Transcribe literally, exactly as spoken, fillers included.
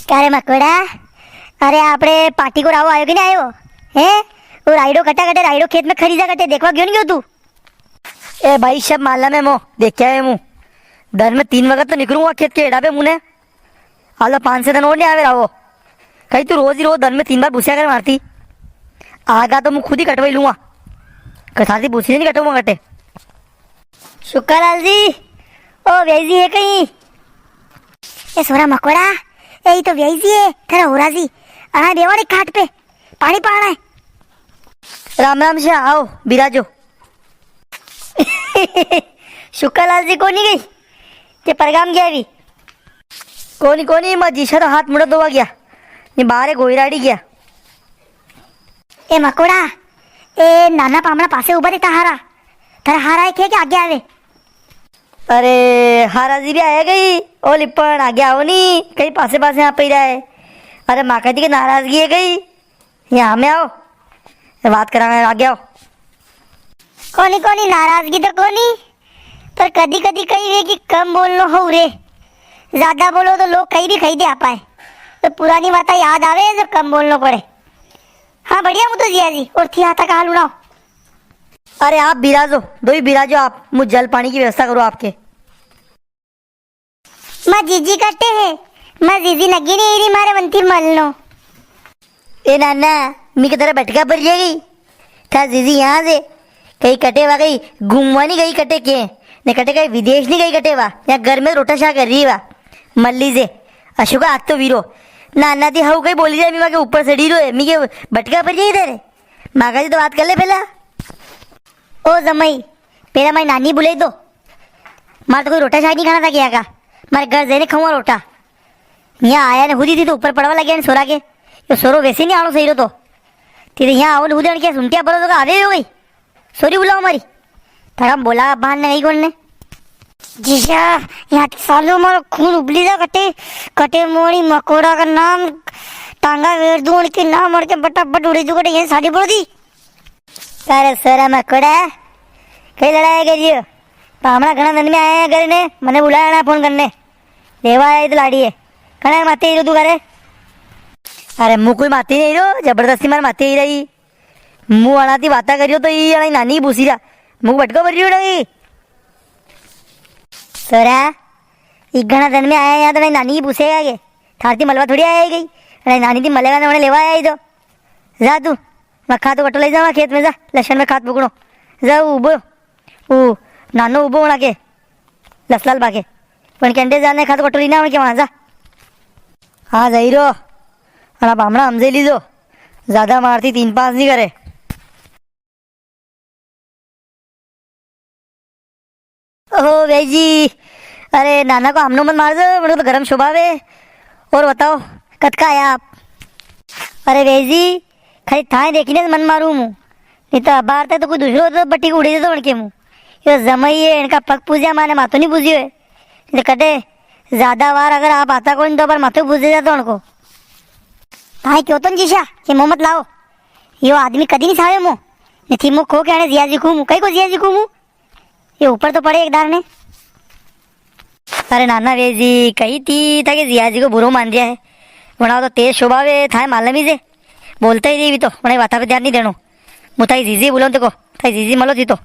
क्या रे मकोड़ा, अरे आपणे पार्टी को रावो आयो कि नी आयो? हैं? वो रायड़ो कटा कटे, रायड़ो खेत में खरी जा कटे, देखवा गयो नी गयो तू? ए भाई, सब मालम है मो, देख्या है मूं। दन में तीन वगत तो निकलूंगा खेत के एड़ा पे मूं ने। आलो पांच छह दन और नी आवे रावो। कई तू रोज ही रोज दन में तीन बार बुस्या करे मारती। आगा तो मूं खुद ही कटवाई लूंगा। कसाती बुसी नी कटवाऊंगा कटे। शुक्कालाल जी, ओ व्याई जी है कई? ए सोरा मकोड़ा, ए ई तो व्याई जी है, थारा होरा जी। अणा बेवाड़ी खाट पे, पाणी पाणा है। राम राम सा, आओ, बिराजो। शुक्कालाल जी कोनी गई? ते परगाम गया भी? कोनी, कोनी, मां जीशा तो हाथ मुड़ा धोवा गया। ये बाहर गोईराड़ी गया। ए मकोड़ा, ए नाना पामणा पासे उबा रे, थारा हारा। थारा हारा है के, के आगे आवे? अरे, हारा जी भी आया गई। ओ लिपण, आगे आओ नी, कई पासे पासे आप ही रहा है। अरे, माँ कहती कि नाराजगी है गई। यहाँ में आओ, बात करांगा, आगे आओ। कोनी, कोनी, नाराजगी तो कोनी, पर कदी कदी कई वे कि कम बोलनो हो रे, ज्यादा बोलो तो लोग कई भी कही दे आपाए, तो पुरानी बातें याद आवे जब कम बोलनो पड़े। हाँ, बढ़िया, मूं तो जिया जी, और थी हाथा का हाल उड़ाओ। अरे आप बिराजो, दो ही बिराजो आप, मूं जल पाणी की व्यवस्था करूँ आपके। मां जीजी कटे है, मां जीजी नगी नी री, मारे वंती मलनो। ए नाना, मी के तेरा बटका पर जाएगी? था जीजी यहाँ से कई कटे वा, कई घूमवा नी गई कटे के, ने कटे कई विदेश नी गई कटे वा, यहाँ घर में रोटा शाक कर री वा। मल्ली से अशोका आज तो वीरो, नाना थी हऊ कई बोली जाए, मी मां के ऊपर सड़ी रो है, मी के बटका पर जाएगी तेरे? माँ का जी तो बात कर ले पहला। ओ जमाई, पहला मारी नानी बुलाई दो। मारे तो कोई रोटा शाक नी खाना था क्या का? मारे घर जाने खाऊंगा रोटा। यहाँ आया ने हुदी थी तो ऊपर पड़वा लगे ने सोरा के। यो सोरो वैसे नी आणो सही रो तो। ती तो यहाँ आओ ने हुदी ने क्या सुनटिया पड़ो तो का आवे हो गई। सोरी बुलाओ मारी। थारा बोला बाहर ने गई कौन ने? जीशा, यहाँ के सालो मारो खून उबली जा कटे, कटे मोड़ी मकोड़ा का नाम, टांगा वेर दूं उनके नाम, उनके बटाबट उड़ी दूं कटे, ये साड़ी बोल दी। अरे सोरा मकोड़ा, कई लड़ाई करियो? पामणा घणा दिन में आया है घर ने, मने बुलाया ना फोन करने। लेवा आया तो लाड़ी है। कणा माते हीरो तू करे? अरे मूं कोई माते नी हीरो, जबरदस्ती मारे माते ही रही। मूं अणाती बाता करियो तो ई अणाई नानी पूछी रहा। मूं बटको भरियो नी। सोरा, ई घणा दिन में आया यहाँ तो अणाई नानी ही पूछेगा के? थारती मलवा थोड़ी आया ही गई। अणाई नानी थी मलेगा ना, उन्हें लेवा आया ही तो। जा तू, मैं खातो कटो ले जावा खेत में जा, लसण में खाद फूकणो। जा उबो, ऊ नानो उबो होना के, लसलाल बाके। पण के अंडे जाने खातो कटो लीना उनके वहां जा। हाँ, जाई रो। अणा पामणा हमजे लीजो। ज्यादा मारती तीन पांच नी करे। ओहो, व्याई जी, अरे, नाना को हमनो मत मार दो, उनको तो गरम स्वभाव है। और बताओ, कद का आया आप? अरे, व्याई जी, खाली थाए देखी ने मन मारू मूं, नी तो अबार तक तो कोई दूसरो होतो, बट्टी को उड़ी देतो उनके मूं। यो जमाई है, इनका पग पूज्या माने माथो नी पूज्यो है। नी तो कटे, ज्यादा वार अगर आप आता कोनी तो अबार माथो पूजे जातो उनको। थाए क्यो तो नी जीशा, के मूं मत लाओ। यो आदमी कदी नी सावे मूं। नी थी मूं खो के अणे जियाजी कूं मूं, कई को जियाजी कूं मूं। ये ऊपर तो पड़े एक दार ने। अरे नाना व्याई जी, कही थी था कि जियाजी को बुरो मान रिया है। वणा तो तेज स्वभाव है, थाए मालम ही जे। बोलता ही रे भी तो, वणा वाता पे ध्यान नी देणो। मूं थाई जीजी बुलाऊं तो को, थाई जीजी मलो थी तो।